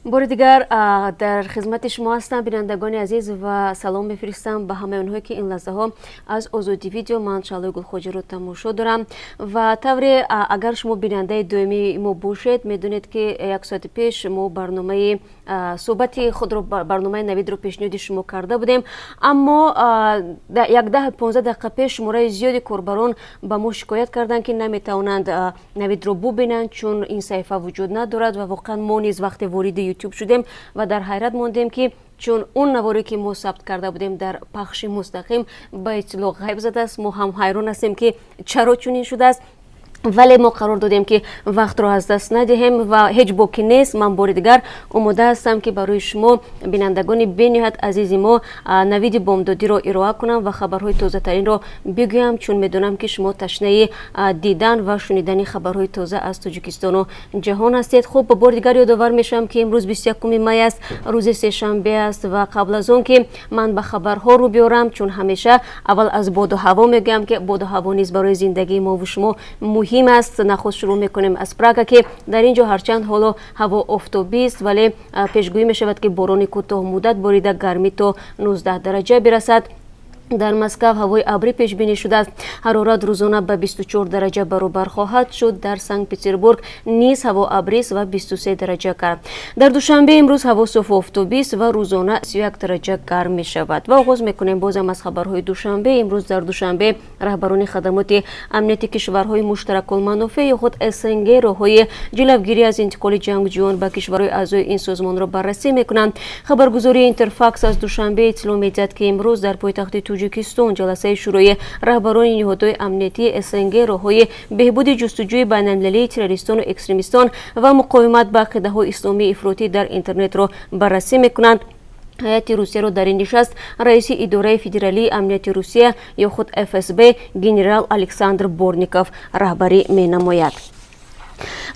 Бори дигар дар хизмати шумо ҳастам, бинандагони азиз, ва салом мефиристам ба ҳамаи онҳое, ки ин лаҳзаҳо аз Озодӣ Видео ман, Шаҳлои Гулхоҷиро, тамошо дорам. Ва тавре агар шумо бинандаи доимии мо бошед, медонед, ки як соати пеш мо барномаи суҳбати худро, барномаи Навидро пешниҳоди шумо карда будем, аммо як 10-15 дақиқа пеш шумораи зиёди корбарон ба мо шикоят карданд, ки наметавонанд Навидро бубинанд, чун ин саҳифа вуҷуд надорад. Ва воқеан мо низ вақте вориди Ютуб шудем ва дар ҳайрат мондем, ки чун он наворе, ки мо сабт карда будем дар пахши мустақим, ба иттилоъ ғайб задааст. Мо ҳам ҳайрон ҳастем, ки чаро чунин шудааст, вале мо қарор додем, ки вақтро аз даст надиҳем ва ҳеҷ боки нест. Ман бори дигар омода ҳастам, ки барои шумо, бинандагони бениҳоят азизи мо, навиди бомдодиро ироа кунам ва хабарҳои тозатаринро бигӯям, чун медонам, ки шумо ташнаи дидан ва шунидани хабарҳои тоза аз Тоҷикистону ҷаҳон ҳастед. Хуб, бори дигар ёдовар мешавам, ки имрӯз 21 май аст, рӯзи сешанбе аст. Ва қабл аз он ки ман ба хабарҳо рӯ биёрам, чун ҳамеша аввал аз боду ҳаво мегӯям, ки боду ҳаво низ барои зиндагии мову шумо муҳим аст, нахуст шурӯъ мекунем аз Прага, ки дар ин ҷо ҳарчанд ҳоло ҳаво офтобист, вале пешгӯӣ мешавад, ки борони кӯтоҳмуддат борида, гармӣ то 19 дараҷа бирасад. Дар Москав ҳавои абрӣ пешбинӣ шудааст, ҳарорат рӯзона ба 24 дараҷа баробар хоҳад шуд. Дар Санкт Петербург низ ҳаво абрист ва 23 дараҷа гарм. Дар Душанбе имрӯз ҳаво софу офтобист ва рӯзона 31 дараҷа гарм мешавад. Ва оғоз мекунем бозам аз хабарҳои Душанбе. Имрӯз дар Душанбе раҳбарони хадамоти амнияти кишварҳои муштаракулманофеъ ё худ СНГ роҳҳои ҷилавгирӣ аз интиқоли ҷангҷӯён ба кишварҳои аъзои ин созмонро баррасӣ мекунанд. Хабаргузории Интерфакс аз Душанбе иттилоъ медиҳад, ки имрӯз дар пойтахти Тоҷикистон ҷаласаи Шӯрои раҳбарони ниҳодҳои амниятии СНГ роҳҳои беҳбуди ҷустуҷӯи байналмилалии террористону экстремистон ва муқовимат ба ақидаҳои исломии ифротӣ дар интернетро баррасӣ мекунанд. Ҳайати Русияро дар ин нишаст раиси Идораи федералии амнияти Русия ё худ ФСБ генерал Александр Борников раҳбарӣ менамояд.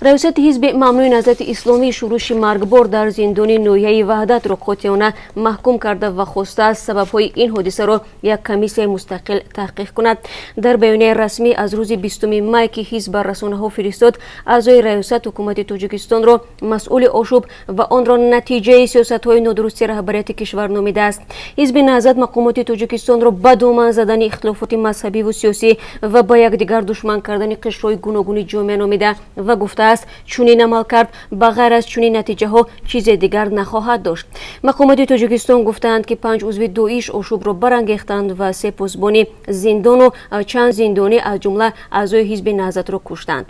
Раёсати ҳизби мамнӯи Наҳзати Исломӣ шӯруши маргбор дар зиндони ноҳияи Ваҳдатро қотеона маҳкум карда ва хостааст, сабабҳои ин ҳодисаро як комиссияи мустақил таҳқиқ кунад. Дар баёнияи расмӣ аз рӯзи 20 май, ки ҳизб ба расонаҳо фиристод, аъзои раёсат ҳукумати Тоҷикистонро масъули ошӯб ва онро натиҷаи сиёсатҳои нодурусти раҳбарияти кишвар номидааст. Ҳизби Наҳзат мақомоти Тоҷикистонро ба доман задани ихтилофоти мазҳабиву сиёсӣ ва ба якдигар душман кардани қишрҳои гуногуни ҷомеа номида ва гуфтааст, чунин амалкард ба ғайр аз чунин натиҷаҳо чизе дигар нахоҳад дошт. Мақомоти Тоҷикистон гуфтаанд, ки панҷ узви ДОИШ ошӯбро барангехтанд ва се посбони зиндону чанд зиндонӣ, аз ҷумла аъзои ҳизби Наҳзатро куштанд.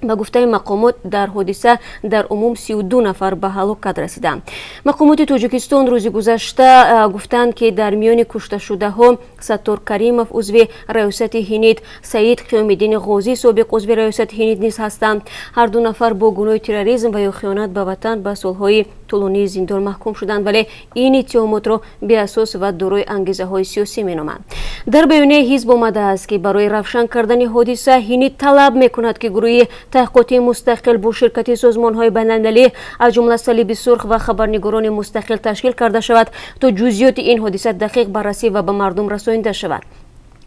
Ба гуфтаи мақомот, дар ҳодиса дар умум 32 нафар ба ҳалокат расиданд. Мақомоти Тоҷикистон рӯзи гузашта гуфтанд, ки дар миёни кушташудаҳо Саттор Каримов, узви раёсати ҳинид, Саид Қиёмиддини Ғозӣ, собиқ узви раёсати ҳинид, низ ҳастанд. Ҳар ду нафар бо гуноҳи терроризм ва ё хиёнат ба ватан ба солҳои тӯлонии зиндон маҳкум шуданд, вале ин иттиҳомотро беасос ва дорои ангезаҳои сиёсӣ меноманд. Дар баёнияи ҳизб омадааст, ки барои равшан кардани ҳодиса ҳинид талаб мекунад, ки гурӯҳи таҳқиқотии мустақил бо ширкати созмонҳои байналмилалӣ, аз ҷумла Салиби Сурх ва хабарнигорони мустақил ташкил карда шавад, то ҷузъиёти ин ҳодиса дақиқ баррасӣ ва ба мардум расонида шавад.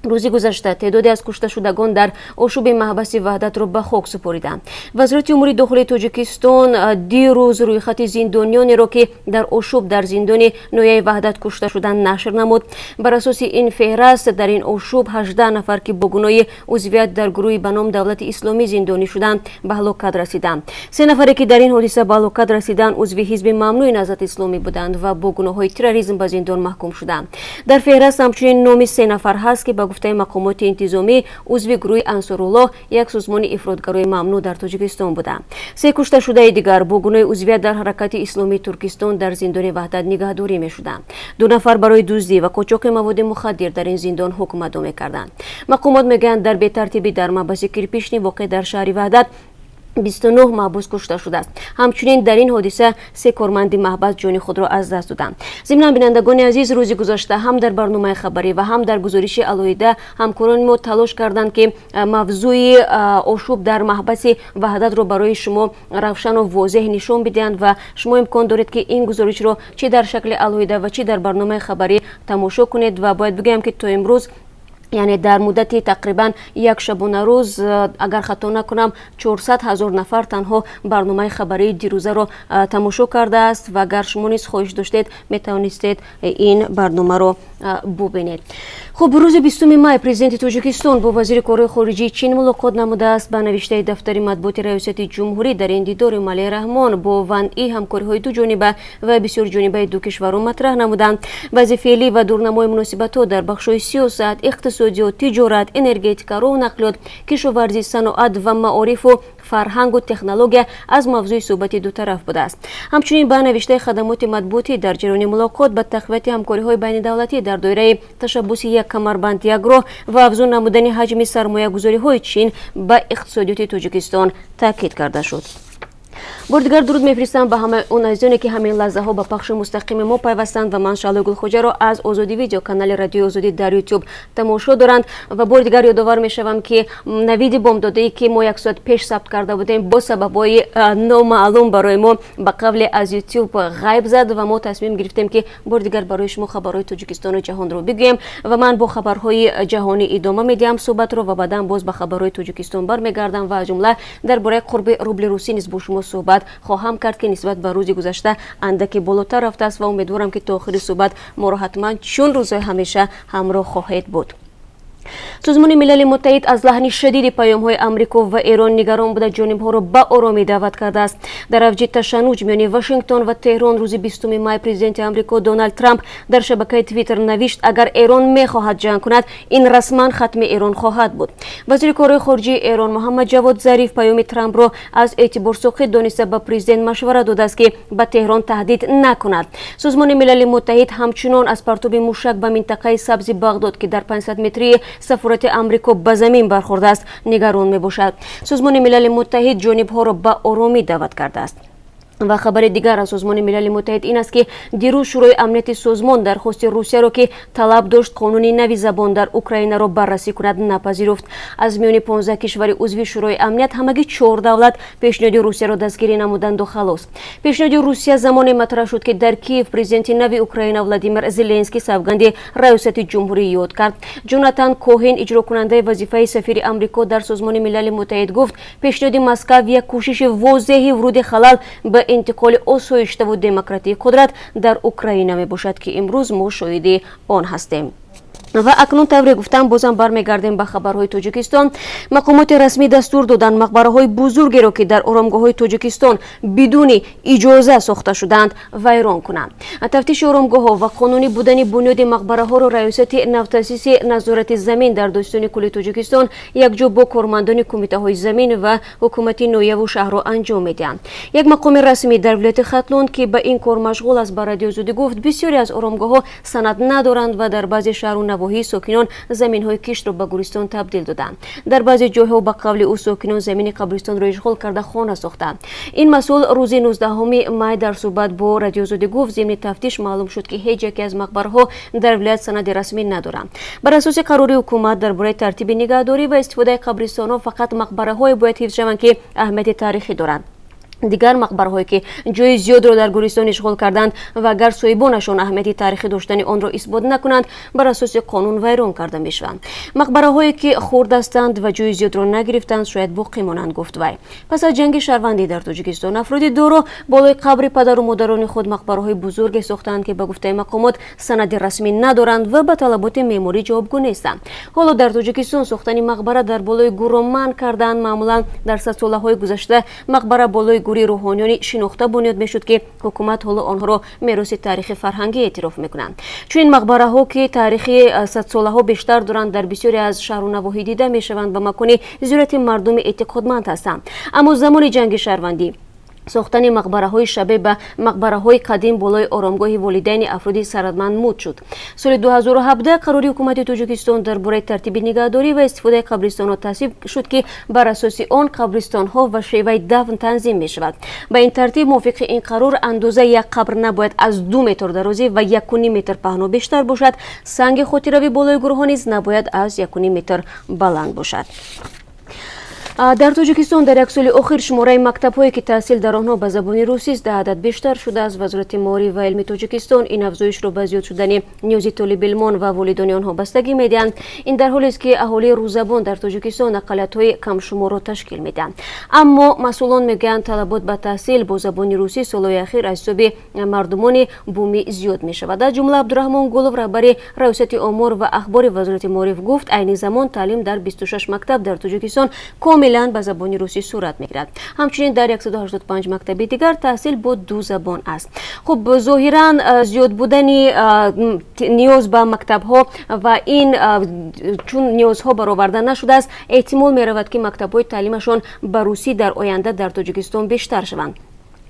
Рӯзи гузашта теъдоде аз кушташудагон дар ошӯби маҳбаси Ваҳдатро ба хок супориданд. Вазорати умури дохилии Тоҷикистон дирӯз рӯйхати зиндониёнеро, ки дар ошӯб дар зиндони ноҳияи Ваҳдат кушта шуданд, нашр намуд. Бар асоси ин феҳраст, дар ин ошӯб 18 нафар, ки бо гуноҳи узвият дар гурӯҳи ба ном Давлати Исломӣ зиндонӣ шуданд, ба ҳалокат расиданд. Се нафаре, ки дар ин ҳодиса ба ҳалокат расиданд, узви ҳизби мамнӯи Наҳзати Исломӣ буданд ва бо гуноҳҳои терроризм ба зиндон маҳкум шуданд. Дар феҳраст ҳамчунин номи се нафар ҳаст, ки ба гуфтаи мақомоти интизомӣ узви гурӯҳи Ансоруллоҳ, як созмони ифротгарои мамнӯъ дар Тоҷикистон буданд. Се кушташудаи дигар бо гуноҳи узвият дар Ҳаракати Исломии Туркистон дар зиндони Ваҳдат нигаҳдорӣ мешуданд. Ду нафар барои дуздӣ ва қочоқи маводи мухаддир дар ин зиндон ҳукм адо мекарданд. Мақомот мегӯянд, дар бетартибӣ дар маҳбаси Кирпичный, воқеъ дар шаҳри Ваҳдат, 29 маҳбус кушта шудааст. Ҳамчунин дар ин ҳодиса се корманди маҳбас ҷони худро аз даст доданд. Зимнан, бинандагони азиз, рӯзи гузашта ҳам дар барномаи хабарӣ ва ҳам дар гузориши алоҳида ҳамкорони мо талош карданд, ки мавзӯи ошӯб дар маҳбаси Ваҳдатро барои шумо равшану возеҳ нишон бидиҳанд ва шумо имкон доред, ки ин гузоришро чӣ дар шакли алоҳида ва чӣ дар барномаи хабарӣ тамошо кунед. Ва бояд бигӯям, ки то имрӯз Яъне дар муддати тақрибан як шабонарӯз, агар хато накунам, 400 ҳазор нафар танҳо барномаи хабарии дирӯзаро тамошо кардааст. Ва агар шумо низ хоҳиш доштед, метавонистед ин барномаро бубинед. Хуб, рӯзи 20 май президенти Тоҷикистон бо вазири корҳои хориҷии Чин мулоқот намудааст. Ба навиштаи дафтари матбуоти раёсати ҷумҳурӣ, дар ин дидор Эмомалӣ Раҳмон бо Ван И ҳамкориҳои дуҷониба ва бисёрҷонибаи ду кишварро матраҳ намуданд. Вазъи феълӣ ва дурнамои муносибатҳо дар бахшҳои сиёсат, иқтисодиёт, тиҷорат, энергетика, роҳу нақлиёт, кишоварзӣ, саноат ва маорифу фарҳангу технология аз мавзӯи суҳбати дутараф будааст. Ҳамчунин, ба навиштаи хадамоти матбуотӣ, дар ҷараёни мулоқот ба тақвияти ҳамкориҳои байнидавлатӣ дар доираи ташаббуси «Як камарбанд, як роҳ» ва афзун намудани ҳаҷми сармоягузориҳои Чин ба иқтисодиёти Тоҷикистон таъкид карда шуд. Бори дигар дуруд мефиристам ба ҳамаи он азизоне, ки ҳамин лаҳзаҳо ба пахши мустақими мо пайвастанд ва ман, Шаҳлои Гулхоҷаро, аз Озодӣ Видео, канали Радиои Озодӣ дар Ютуб тамошо доранд. Ва бори дигар ёдовар мешавам, ки навиди бомдодае, ки мо як соат пеш сабт карда будем, бо сабабҳои номаълум барои мо, ба қавле, аз Ютуб ғайб зад ва мо тасмим гирифтем, ки бори дигар барои шумо хабарҳои Тоҷикистону ҷаҳонро бигӯем. Ва ман бо хабарҳои ҷаҳонӣ идома медиҳам суҳбатро ва баъдан боз ба хабарҳои Тоҷикистон бармегардам ва аз ҷумла дар бораи қурби рубли русӣ низ бо шумо суҳбат хоҳам кард, ки нисбат ба рӯзи гузашта андаке болотар рафтааст. Ва умедворам, ки то охири суҳбат моро ҳатман, чун рӯзҳои ҳамеша, ҳамроҳ хоҳед буд. Созмони Милали Муттаҳид аз лаҳни шадиди паёмҳои Амрико ва Эрон нигарон буда, ҷонибҳоро ба оромӣ даъват кардааст. Дар авҷи ташаннуҷ миёни Вашингтон ва Теҳрон рӯзи 20 май президенти Амрико Доналд Трамп дар шабакаи Твиттер навишт: «Агар Эрон мехоҳад ҷанг кунад, ин расман хатми Эрон хоҳад буд». Вазири корҳои хориҷии Эрон Муҳаммад Ҷавод Зариф паёми Трампро аз эътибор соқит дониста, ба президент машварат додааст, ки ба Теҳрон таҳдид накунад. Созмони Милали Муттаҳид ҳамчунон аз партоби мушак ба минтақаи сабзи Бағдод, ки дар 500 метрии сафорати Амрико ба замин бархӯрдааст, нигарон мебошад. Созмони Милали Муттаҳид ҷонибҳоро ба оромӣ даъват кардааст. Ва хабари дигар аз Созмони Милали Муттаҳид ин аст, ки дирӯз Шӯрои Амнияти созмон дархости Русияро, ки талаб дошт қонуни нави забон дар Украинаро баррасӣ кунад, напазируфт. Аз миёни 15 кишвари узви Шӯрои Амният ҳамагӣ чор давлат пешниҳоди Русияро дастгирӣ намуданду халос. Пешниҳоди Русия замоне матраҳ шуд, ки дар Киев президенти нави Украина Владимир Зеленский савганди раёсати ҷумҳурӣ ёд кард. Ҷонатан Коҳен, иҷрокунандаи вазифаи сафири Амрико дар Созмони Милали Муттаҳид, гуфт, пешниҳоди Москав як кӯшиши возеҳи вуруди халал ба интиқоли осоиштаву демократии қудрат дар Украина мебошад, ки имрӯз мо шоҳиди он ҳастем. Ва акнун, тавре гуфтам, бозам бармегардем ба хабарҳои Тоҷикистон. Мақомоти расмӣ дастур доданд мақбараҳои бузургеро, ки дар оромгоҳҳои Тоҷикистон бидуни иҷоза сохта шудаанд, вайрон кунанд. Тафтиши оромгоҳҳо ва қонунӣ будани бунёди мақбараҳоро раёсати навтаъсиси назорати замин дар Додситони кулли Тоҷикистон якҷо бо кормандони кумитаҳои замин ва ҳукумати ноҳияву шаҳрҳо анҷом медиҳанд. Як мақоми расмӣ дар вилояти Хатлон, ки ба ин кор машғул аст, ба Радиои Озодӣ гуфт, бисёре аз оромгоҳҳо санад надоранд ва дар баъзе шаҳру навоҳии сокинон заминҳои киштро ба гӯристон табдил доданд. Дар баъзе ҷойҳо, ба қавли ӯ, сокинон замини қабристонро ишғол карда, хона сохтанд. Ин масъул рӯзи 19 май дар суҳбат бо Радиои Озодӣ гуфт, зимни тафтиш маълум шуд, ки ҳеҷ яке аз мақбараҳо дар вилоят санади расмӣ надоранд. Бар асоси қарори ҳукумат дар бораи тартиби нигаҳдорӣ ва истифодаи қабристонҳо, фақат мақбараҳое бояд ҳифз шаванд, ки аҳамияти таърихӣ доранд. Дигар мақбараҳое, ки ҷои зиёдро дар гӯристон ишғол карданд ва агар соҳибонашон аҳамияти таърихӣ доштани онро исбот накунанд, бар асоси қонун вайрон карда мешаванд. Мақбараҳое, ки хурд ҳастанд ва ҷои зиёдро нагирифтанд, шояд боқӣ монанд, гуфт вай. Пас аз ҷанги шаҳрвандӣ дар Тоҷикистон афроди доро болои қабри падару модарони худ мақбараҳои бузурге сохтаанд, ки ба гуфтаи мақомот санади расмӣ надоранд ва ба талаботи меъморӣ ҷавобгӯ нестанд. Ҳоло дар Тоҷикистон сохтани мақбара дар болои гурро манъ кардаанд. Маъмулан дар садсолаҳои гузашта мақбара болои гури рӯҳониёни шинохта бунёд мешуд, ки ҳукумат ҳоло онҳоро мероси таърихи фарҳангӣ эътироф мекунанд. Чунин мақбараҳо, ки таърихи садсолаҳо бештар доранд, дар бисёре аз шаҳру навоҳӣ дида мешаванд ва макони зиёрати мардуми эътиқодманд ҳастанд. Аммо замони ҷанги шаҳрвандӣ сохтани мақбараҳои шабеҳ ба мақбараҳои қадим болои оромгоҳи волидайни афроди сарватманд муд шуд. Соли 2017 қарори ҳукумати Тоҷикистон дар бораи тартиби нигаҳдорӣ ва истифодаи қабристонҳо тасвиб шуд, ки бар асоси он қабристонҳо ва шеваи дафн танзим мешавад. Ба ин тартиб, мувофиқи ин қарор, андозаи як қабр набояд аз 2 метр дарозӣ ва 1,5 метр паҳно бештар бошад. Санги хотиравӣ болои гурҳо низ набояд аз 1,5 метр баланд бошад. Дар Тоҷикистон дар як соли охир шумораи мактабҳое, ки таҳсил дар онҳо ба забони русист, даҳ адад бештар шудааст. Вазорати маориф ва илми Тоҷикистон ин афзоишро ба зиёд шудани ниёзи толибилмон ва волидони онҳо бастагӣ медиҳанд. Ин дар ҳолест, ки аҳолии русзабон дар Тоҷикистон ақаллиятҳои камшуморро ташкил медиҳанд. Аммо масъулон мегӯянд, талабот ба таҳсил бо забони русӣ солҳои ахир аз ҳисоби мардумони бумӣ зиёд мешавад. Аз ҷумла Абдураҳмон Гулов, раҳбари Раёсати омор ва ахбори Вазорати маориф, гуфт, айни замон таълим дар 26 мактаб дар Тоҷикистон комилан ба забони русӣ сурат мегирад. Ҳамчунин дар 185 мактаби дигар таҳсил бо ду забон аст. Хуб, зоҳиран, зиёд будани ниёз ба мактабҳо ва ин чун ниёзҳо бароварда нашудааст, эҳтимол меравад, ки мактабҳои таълимашон ба русӣ дар оянда дар Тоҷикистон бештар шаванд,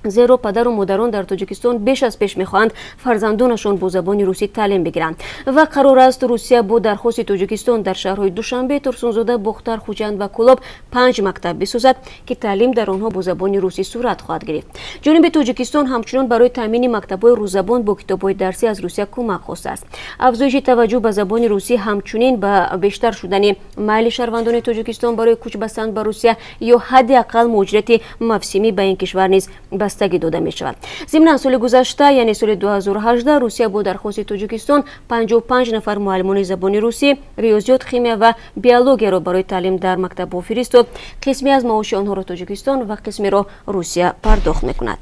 зеро падару модарон дар Тоҷикистон беш аз пеш мехоҳанд фарзандонашон бо забони русӣ таълим бигиранд. Ва қарор аст, Русия бо дархости Тоҷикистон дар шаҳрҳои Душанбе, Турсунзода, Бохтар, Хуҷанд ва Кӯлоб панҷ мактаб бисозад, ки таълим дар онҳо бо забони русӣ сурат хоҳад гирифт. Ҷониби Тоҷикистон ҳамчунон барои таъмини мактабҳои русзабон бо китобҳои дарсӣ аз Русия кӯмак хостааст. Афзоиши таваҷҷӯҳ ба забони русӣ ҳамчунин ба бештар шудани майли шаҳрвандони Тоҷикистон барои кӯч бастан ба Русия ё ҳадди ақал муҳоҷирати мавсимӣ ба ин кишвар низ бастагӣ дода мешавад. Зимнан, соли гузашта, яъне соли 2018, Русия бо дархости Тоҷикистон 55 нафар муаллимони забони русӣ, риёзиёт, химия ва биологияро барои таълим дар мактабҳо фиристод. Қисме аз маоши онҳоро Тоҷикистон ва қисмеро Русия пардохт мекунад.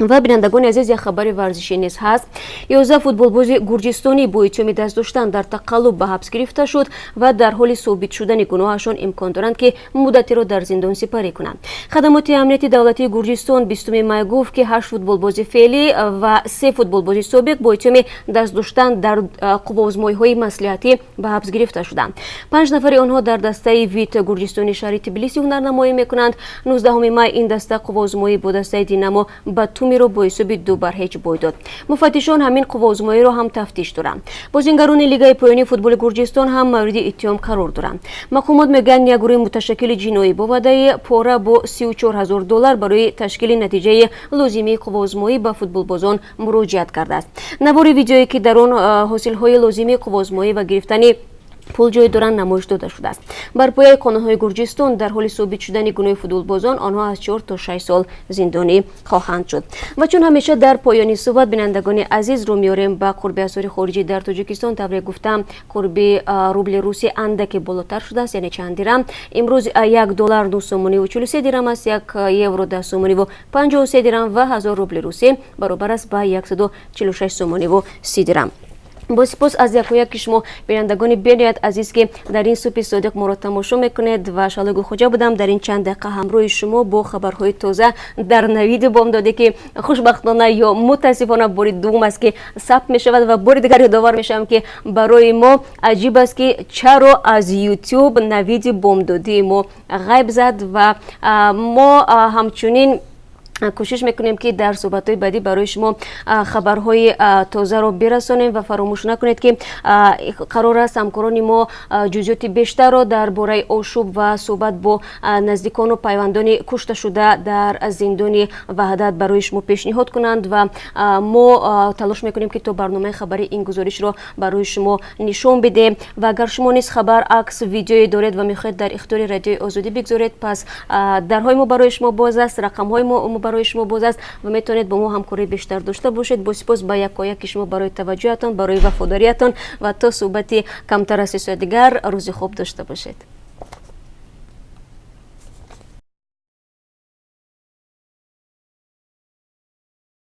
Ва, бинандагони азиз, як хабари варзишӣ низ ҳаст. 11 футболбози гурҷистонӣ бо иттиҳоми даст доштан дар тақаллуб ба ҳабс гирифта шуд ва дар ҳоли собит шудани гуноҳашон имкон доранд, ки муддатеро дар зиндон сипарӣ кунанд. Хадамоти амнияти давлатии Гурҷистон 20 май гуфт, ки ҳашт футболбози феълӣ ва се футболбози собиқ бо иттиҳоми даст доштан дар қувваозмоиҳои маслиҳатӣ ба ҳабс гирифта шуданд. Панҷ нафари онҳо дар дастаи Вит гурҷистони шаҳри Тбилиси ҳунарнамоӣ мекунанд. 19 май ин даста қувваозмоӣ бо дастаи Динамо Батумиро бо ҳисоби 2-0 бой дод. Муфаттишон ҳамин қувваозмоиро ҳам тафтиш доранд. Бозингарони лигаи поёнии футболи Гурҷистон ҳам мавриди иттиҳом қарор доранд. Мақомот мегӯянд, як гурӯҳи муташаккили ҷиноӣ бо ваъдаи пора бо 34 000 доллар барои ташкили натиҷаи лозимии қувваозмоӣ ба футболбозон муроҷиат кардааст. Навори видеое, ки дар он ҳосилҳои лозимии қувваозмоӣ ва гирифтани пул ҷой доранд, намоиш дода шудааст. Бар пояи қонунҳои Гурҷистон, дар ҳоли собит шудани гуноҳи футболбозон, онҳо аз 4 то 6 сол зиндонӣ хоҳанд шуд. Ва чун ҳамеша дар поёни суҳбат бинандагони азиз рӯ меорем ба қурби асъори хориҷӣ дар Тоҷикистон. Тавре гуфтам, қурби рубли русӣ андаке болотар шудааст, яъне чанд дирам. Имрӯз 1 доллар 9 сомониву 43 дирам аст, 1 евро 10 сомониву 53 дирам ва 1000 рубли русӣ баробар аст ба 146 сомониву 30 дирам. Бо сипос аз якояки шумо, бинандагони бениҳоят азиз, ки дар ин субҳи содиқ моро тамошо мекунед. Ва Шаҳлои Гулхоҷа будам дар ин чанд дақиқа ҳамроҳи шумо бо хабарҳои тоза дар навиди бомдоде, ки хушбахтона ё мутаассифона бори дуввум аст, ки сабт мешавад. Ва бори дигар ёдовар мешавам, ки барои мо аҷиб аст, ки чаро аз Ютуб навиди бомдодии мо ғайб зад. Ва мо ҳамчунин кӯшиш мекунем, ки дар суҳбатҳои баъдӣ барои шумо хабарҳои тозаро бирасонем. Ва фаромӯш накунед, ки қарор аст ҳамкорони мо ҷузъиёти бештарро дар бораи ошӯб ва суҳбат бо наздикону пайвандони кушташуда дар зиндони Ваҳдат барои шумо пешниҳод кунанд. Ва мо талош мекунем, ки то барномаи хабари ин гузоришро барои шумо нишон бидем. Ва агар шумо низ хабар, акс, видеое доред ва мехоҳед дар ихтиёри Радиои Озодӣ бигзоред, пас дарҳои мо барои шумо боз аст, рақамҳои мо барои шумо боз аст ва метавонед бо мо ҳамкории бештар дошта бошед. Бо сипос ба якояки шумо барои таваҷҷӯҳатон, барои вафодориятон ва то суҳбати камтар аз 3 соат дигар рӯзи хуб дошта бошед.